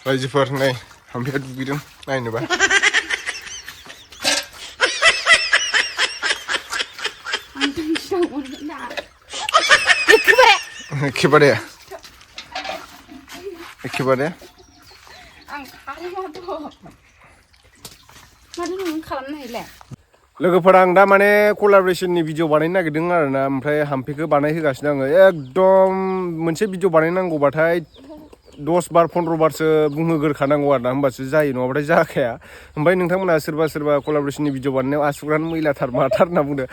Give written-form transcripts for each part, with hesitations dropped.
रायजोफोर नै हाम्फेया दुगैदों नायनोबा एखेबारे लोगोफोरा आं दा माने कलाबरेशननि भिडिअ बानायनो नागिरदों आरोना ओमफ्राय हाम्फेखौ बानायहोगासिनो आङो एकदम मोनसे भिडिअ बानायनांगौबाथाय 10 बार 15 बारसो बुंहोगोरखानांगौ आरोना होमबासो जायो नङाबाथाय जाखाया ओमफ्राय नोंथांमोना सोरबा कलाबरेशननि भिडिअ बानायनायाव आसुगुरानो मैलाथार माथार होनना बुंदों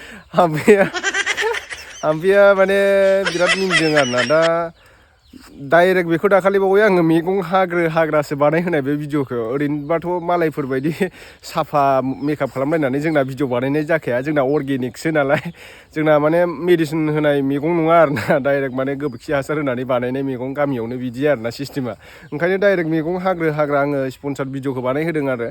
हाम्फेया माने बिराद मिनिदों आरोना दा डाइरेक्ट बेखौ दाखालि बावै आङो मैगं हाग्रासो बानायहोनाय बे भिडिअखौ ओरैनोबाथ' मालायफोरबायदि साफा मेकआप खालामलायनानै जोंना भिडिअ बानायनाय जाखाया जोंना अर्गेनिकसो नालाय जोंना माने मेडिसिन होनाय मैगं नङा आरोना डाइरेक्ट माने गोबोरखि हासार होनानै बानायनाय मैगं गामियावनो बिदि आरोना सिस्टेमा ओंखायनो डाइरेक्ट मैगं हाग्रा आङो स्पन्सार भिडिअखौ बानायहोदों आरो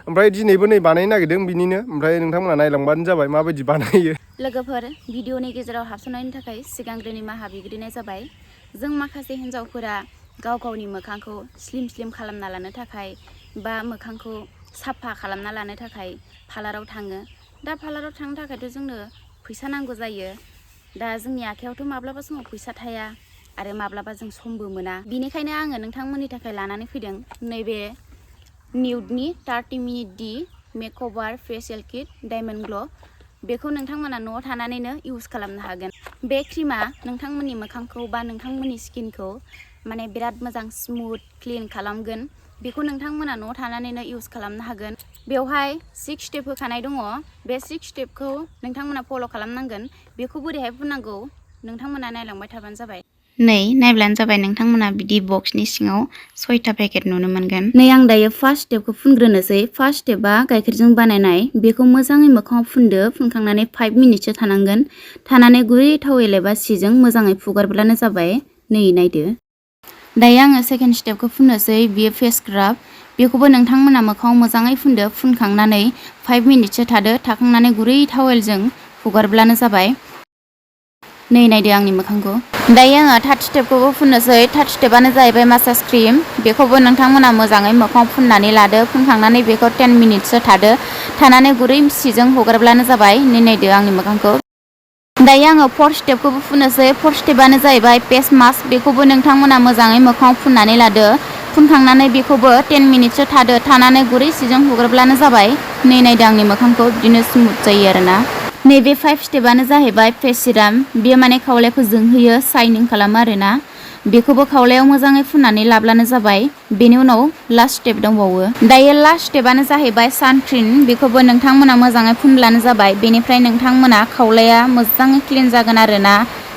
ओमफ्राय दिनैबो नै बानायनो नागिरदों बिनिनो ओमफ्राय नोंथांमोना नायलांबानो जाबाय माबायदि बानायो लोगोफोर भिडिअनि गेजेराव हाबसननायनि थाखाय सिगांग्रो निमाहा बिग्रोनाय जाबाय जों माखासे हिन्जावफोरा गाव गावनि मोखांखौ स्लिम खालामना लानो थाखाय बा मोखांखौ साफा खालामना लानो थाखाय पार्लाराव थाङो दा पार्लाराव थांनो थाखायथ' जोंनो फैसा नांगौ जायो दा जोंनि आखायावथ' माब्लाबा समाव फैसा थाया आरो माब्लाबा जों समबो मोना बिनिखायनो आङो नोंथांमोननि थाखाय लानानै फैदों नैबे निउडनि 30 मिनिट दि मेकअभार फेसियेल किट डायमन्ड ग्ल' बेखौ नोंथांमोना न'आव थानानैनो इउज खालामनो हागोन बे क्रिमा नोंथांमोननि मोखांखौ बा नोंथांमोननि स्किनखौ माने बिराद मोजां स्मुथ क्लिन खालामगोन बेखौ नोंथांमोना न'आव थानानैनो इउज खालामनो हागोन बेवहाय 6 स्टेप होखानाय दङ बे 6 स्टेपखौ नोंथांमोना फल' खालामनांगोन बेखौ बोरैहाय फुननांगौ नोंथांमोना नायलांबाय थाबानो जाबाय नै नायब्लानो जाबाय नोंथांमोना बिदि बक्सनि सिङाव 6टा पेकेट नुनो मोनगोन नै आं दायो फार्स्ट स्टेपखौ फुनग्रोनोसै फार्स्ट स्टेपआ गाइखेरजों बानायनाय बेखौ मोजाङै मोखाङाव फुनदो फुनखांनानै 5 मिनिटसो थानांगोन थानानै गुरै टावेल एबा सिजों मोजाङै फुगारब्लानो जाबाय नै नायदो दायो आङो सेकेन्ड स्टेपखौ फुननोसै बियो फेस स्क्राब बेखौबो नोंथांमोना मोखाङाव मोजाङै फुनदो फुनखांनानै 5 मिनिटसो थादो थाखांनानै गुरै टावेलजों फुगारब्लानो जाबाय नै नायदो आंनि मोखांखौ दायो आङो थार्ड स्टेपखौबो फुननोसै थार्ड स्टेपआनो जाहैबाय मासाज क्रिम बेखौबो नोंथांमोना मोजाङै मोखाङाव फुननानै लादो फुनखांनानै बेखौ 10 मिनिटसो थादो थानानै गुरै सिजों हुगारब्लानो जाबाय नै नायदो आंनि मोखांखौ दायो आङो फोर्थ स्टेपखौबो फुननोसै फोर्थ स्टेपआनो जाहैबाय फेस मास्क बेखौबो नोंथांमोना मोजाङै मोखाङाव फुननानै लादो फुनखांनानै बेखौबो 10 मिनिटसो थादो थानानै गुरै सिजों हुगारब्लानो जाबाय नै नायदो आंनि मोखांखौ बिदिनो स्मुथ जायो आरोना नैबे 5 स्टेपआनो जाहैबाय फेस सिराम बेयो माने खावलायखौ जोंहोयो शाइनिं खालामो आरोना बेखौबो खावलायाव मोजाङै फुननानै लाब्लानो जाबाय बेनि उनाव लास्ट स्टेप दंबावो दायो लास्ट स्टेपआनो जाहैबाय सानस्क्रिन बेखौबो नोंथांमोना मोजाङै फुनब्लानो जाबाय बेनिफ्राय नोंथांमोना खावलाया मोजाङै क्लिन जागोन आरोना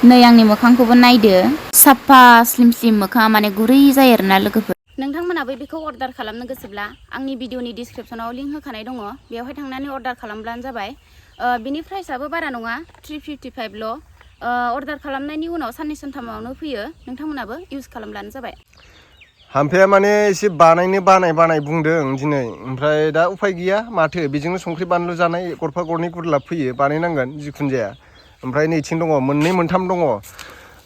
नै आंनि मोखांखौबो नायदो साफा स्लिम मोखाङा माने गुरै जायो आरोना लोगोफोर नोंथांमोनाबो बेखौ अर्डार खालामनो गोसोब्ला आंनि भिडिअनि डिसक्रिपसनाव लिंक होखानाय दङ बेवहाय थांनानै अर्डार खालामब्लानो जाबाय बिनि प्राइसआबो बारा नङा 355ल' अर्डार खालामनायनि उनाव साननै सानथामावनो फैयो नोंथांमोनाबो इउज खालामब्लानो जाबाय हाम्फेया माने एसे बानायनो बानाय बुंदों दिनै ओमफ्राय दा उफाय गैया माथो बेजोंनो संख्रि बानलु जानाय गरफा गरनै गुरलाब फैयो बानायनांगोन जिखुनु जाया ओमफ्राय नैथिं दङ मोननै मोनथाम दङ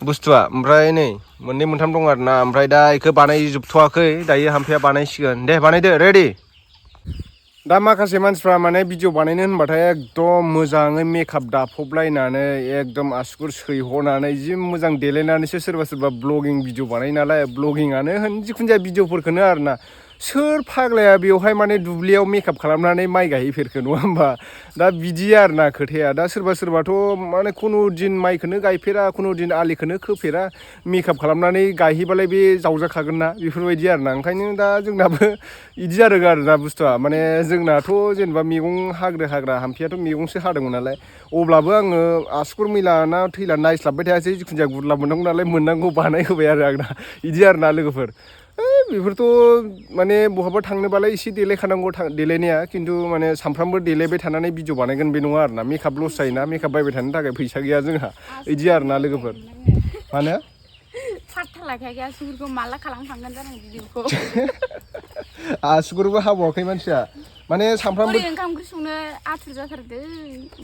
बुस्थुआ ओमफ्राय नै मोननै मोनथाम दङ आरोना ओमफ्राय दा बेखौ बानायजोबथ'वाखै दायो हाम्फेया बानायसिगोन दे बानायदो रेडि दा माखासे मानसिफ्रा माने भिडिअ बानायनो होनबाथाय एकदम मोजाङै मेकआप दाफबलायनानै एकदम आसुगुर सैहनानै जि मोजां देलायनानैसो सोरबा ब्लगिं भिडिअ बानायो नालाय ब्लगिंआनो होन जिखुनु जाया भिडिअफोरखौनो आरोना सोर फाग्लाया बेवहाय माने दुब्लियाव मेकआप खालामनानै माइ गायहैफेरखो नङा होमबा दा बिदि आरोना खोथाया दा सोरबाथ' माने खुनु दिन माइखौनो गायफेरा खुनु दिन आलिखौनो खोफेरा मेकआप खालामनानै गायहैबालाय बे जावजाखागोन ना बेफोरबायदि आरोना ओंखायनो दा जोंनाबो बिदि जादों आरोना बुस्थुआ माने जोंनाथ' जेनेबा मैगं हाग्रा हाम्फेयाथ' मैगंसो हादोंमोन नालाय अब्लाबो आङो आसुगुर मैला ना थैला नायस्लाबबाय थायासै जिखुनु जाया गुरलाब मोननांगौ नालाय मोननांगौ बानायहोबाय आरो आंना बिदि आरोना लोगोफोर बेफोरथ' माने बहाबा थांनोबालाय एसे देलायखानांगौ देलायनाया खिन्थु माने सानफ्रामबो देलायबाय थानानै भिडिअ बानायगोन बे नङा आरोना मेकआप लस जायोना मेकआप बायबाय थानो थाखाय फैसा गैया जोंहा बिदि आरोना लोगोफोर मानो फात्ता लाखायाखै आसुगुरखौ माला खालामखांगोन जादों भिडिअखौ आसुगुरबो हाबावाखै मानसिया माने सानफ्रामबो ओंखाम ओंख्रि संनो आथुर जाथारदों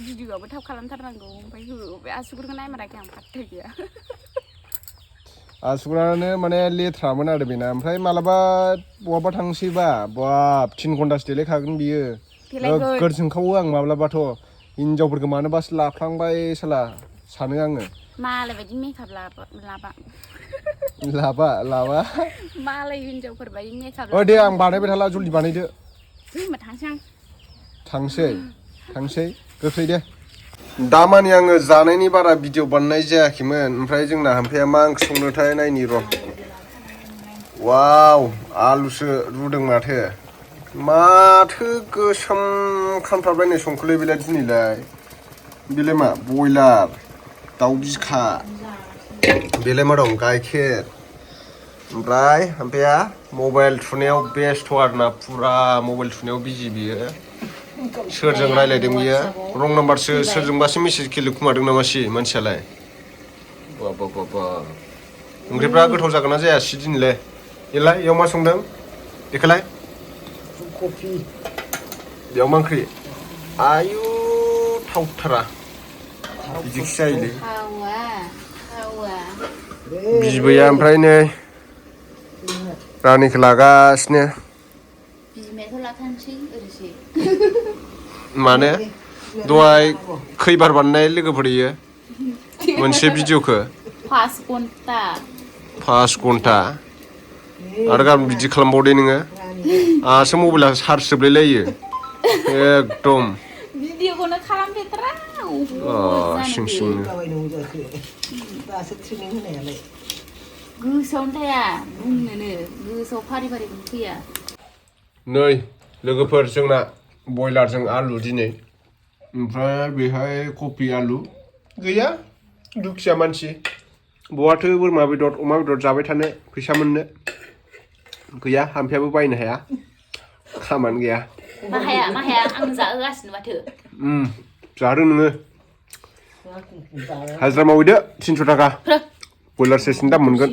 भिडिअआबो थाब खालामथारनांगौ ओमफ्राय होबाय आसुगुरखौ नायमाराखै आं फात्ता गैया आसुगुरानो माने लेथ्रामोन आरो बेना ओमफ्राय मालाबा बहाबा थांसैबा बाब 3 घन्टासो देलायखागोन बियो नोगोर जोंखावो आं माब्लाबाथ' हिनजावफोरखौ मानोबासो लाफ्लांबाय साला सानो आङो मालाय बायदि मेकआप लाबा मालाय हिनजावफोर बायदि मेकआप दे आं बानायबाय थाला जल्दि बानायदो होमबा थांसै गोख्रै दे दा मानि आङो जानायनि बारा भिडिअ बानायनाय जायाखैमोन ओमफ्राय जोंना हामफाया मा ओंख्रि संनोथाय नायनि र' वाव आलुसो रुदों माथो गोसोम खामथारबायनो संखोलै बेलाय दिनैलाय बेलाय मा बयलार दाउ बिखा बेलाय मा दं गाइखेर ओमफ्राय हामफाया मबाइल थुनायाव बेस्थ' आरोना फुरा मबाइल थुनायाव बिजि बियो सोरजों रायलायदों बियो रं नाम्बारसो सोरजोंबासो मेसेज गेलेखुमादों नामासि मानसियालाय बा ओंख्रिफ्रा गोथाव जागोन ना जायासै दिनैलाय एलाय इयाव मा संदों देखायलाय कफि बेयाव मा ओंख्रि आयु थावथारा बिदिखि जायोलै बिबैया ओमफ्राय नै रानिखौ लागासिनो बिमायाथ' लाखानोसै ओरैसो मानो दहाय खैबार बानायनाय लोगोफोर इयो मोनसे भिडिअखौ 5 घन्टा आरो गाबोन बिदि खालामबावदे नोङो आंहासो मबाइला चार्ज जोबलायलायो एकदम भिडिअखौनो खालामफेरथारा सिंनो दासो ट्रेनिं होनायालाय गोसोआवनो थाया बुंनोनो गोसोआव फारि फैया नै लोगोफोर जोंना बयलारजों आलु दिनै ओमफ्राय बेहाय कफि आलु गैया दुखिया मानसि बहाथो बोरमा बेदर अमा बेदर जाबाय थानो फैसा मोननो गैया हामफायाबो बायनो हाया खामानि गैया मा हाया आं जाहोगासिनो माथो जादों नोङो हाजिरा मावहैदो 300 थाखा बयलार सेरसेनि दाम मोनगोन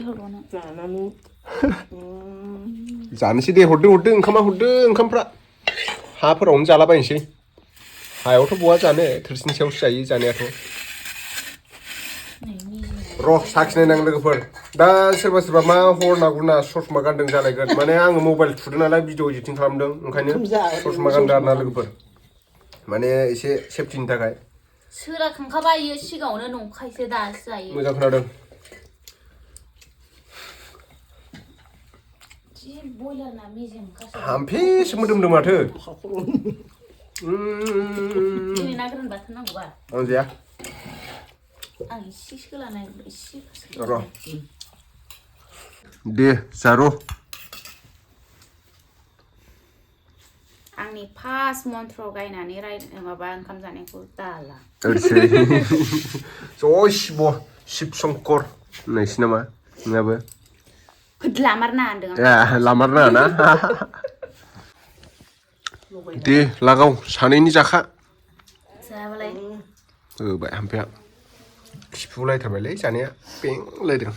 जानोसै दे हरदो ओंखामफ्रा हाफोरावनो जालाबायनोसै हायावथ' बहा जानो थोरसिनि सायावसो जायो जानायाथ' र' साखिनायनां लोगोफोर दा सोरबा मा हरना गुरना ससमा गानदों जालायगोन माने आङो मबाइल थुदों नालाय भिडिअ एडिटिं खालामदों ओंखायनो ससमा गानदों आरोना लोगोफोर माने एसे सेफटिनि थाखाय सोरा खांखाबाय इयो सिगाङावनो नंखायसो दासो जायो मोजां खोनादों बयलारना मेजेमखासो हामफेसो मोदोमदों माथो दिनै ना गोरान बाथोन नांगौबा आं जाया आं इसे सोलानाय इसे र' दे जार' आंनि फार्स्ट मन्त्र गायनानै माबा ओंखाम जानायखौ दाला जय शिब शंकर होननायसो नामा नोंहाबो लामारना होनदों लामारनाङा ना दे लागाव सानैनि जाखा जाबालाय होबाय हामफाया खिफुलायथारबायलै जानाया बेंलायदों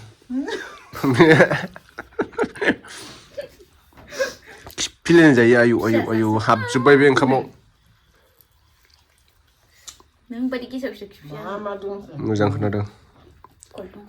खिफिलायनाय जायो आयु हाबजोब्बाय बे ओंखामाव नों बायदि गेसाव खिफिया मोजां खोनादों गलदं